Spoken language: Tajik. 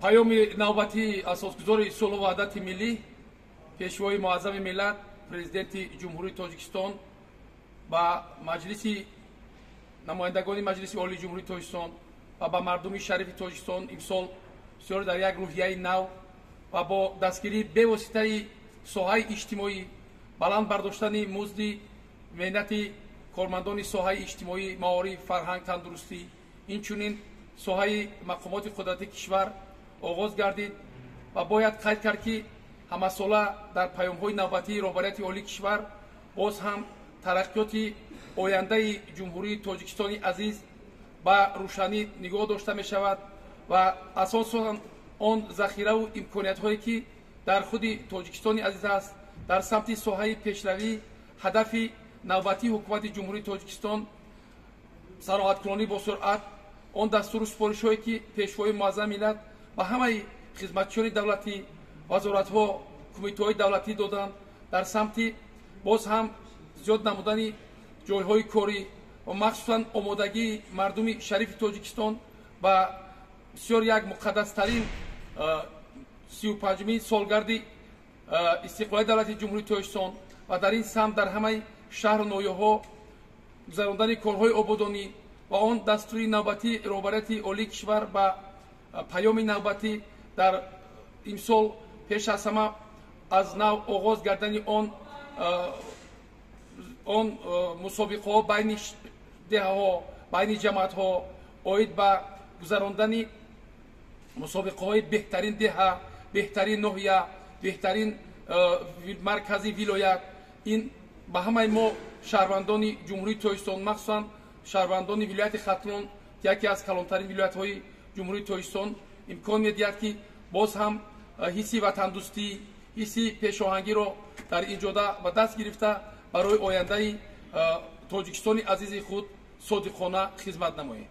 Паёми навбатии асосгузори сулҳу ваҳдати миллӣ, Пешвои муаззами миллат, Президенти Ҷумҳурии Тоҷикистон ба Маҷлиси намояндагони Маҷлиси Олии Ҷумҳурии Тоҷикистон ва ба мардуми шарифи Тоҷикистон имсол бисёр дар як рӯҳияи нав ва бо дастгирии бевоситаи соҳаи иҷтимоӣ, баланд бардоштани музди меҳнати кормандони соҳаи иҷтимоӣ, маориф, фарҳанг, тандурустӣ, инчунин соҳаи мақомоти қудрати кишвар оғоз гардид. Ва бояд қайд кард, ки ҳамасола дар паёмҳои навбатии роҳбарияти олии кишвар боз ҳам тараққиёти ояндаи Ҷумҳурии Тоҷикистони азиз ба рӯшанӣ нигоҳ дошта мешавад ва асосан он захираву имкониятҳое, ки дар худи Тоҷикистони азиз аст, дар самти соҳаи пешравӣ ҳадафи навбатии Ҳукумати Ҷумҳурии Тоҷикистон саноаткунонӣ бо суръат, он дастуру супоришҳое, ки Пешвои муаззами миллат ба ҳамаи хизматчиёни давлатӣ, вазоратҳо, кумитаҳои давлатӣ доданд, дар самти боз ҳам зиёд намудани ҷойҳои корӣ ва махсусан омодагии мардуми шарифи Тоҷикистон ба бисёр як муқаддастарин 35-умин солгарди истиқлоли давлати Ҷумҳурии Тоҷикистон ва дар ин самт дар ҳамаи шаҳру ноҳияҳо гузарондани корҳои ободонӣ ва он дастури навбатии роҳбарияти олии кишвар ба паёми навбатӣ дар имсол пеш аз ҳама аз нав оғоз гардани он мусобиқаҳо байни деҳаҳо, байни ҷамоатҳо оид ба гузарондани мусобиқаҳои беҳтарин деҳа, беҳтарин ноҳия, беҳтарин маркази вилоят, ин ба ҳамаи мо шаҳрвандони Ҷумҳурии Тоҷикистон, махсусан шаҳрвандони вилояти Хатлон, яке аз калонтарин вилоятҳои Ҷумҳурии Тоҷикистон, имкон медиҳад, ки боз ҳам ҳисси ватандӯстӣ, ҳисси пешоҳангиро дар ин ҷода ба даст гирифта, барои ояндаи Тоҷикистони азизи худ содиқона хизмат намоем.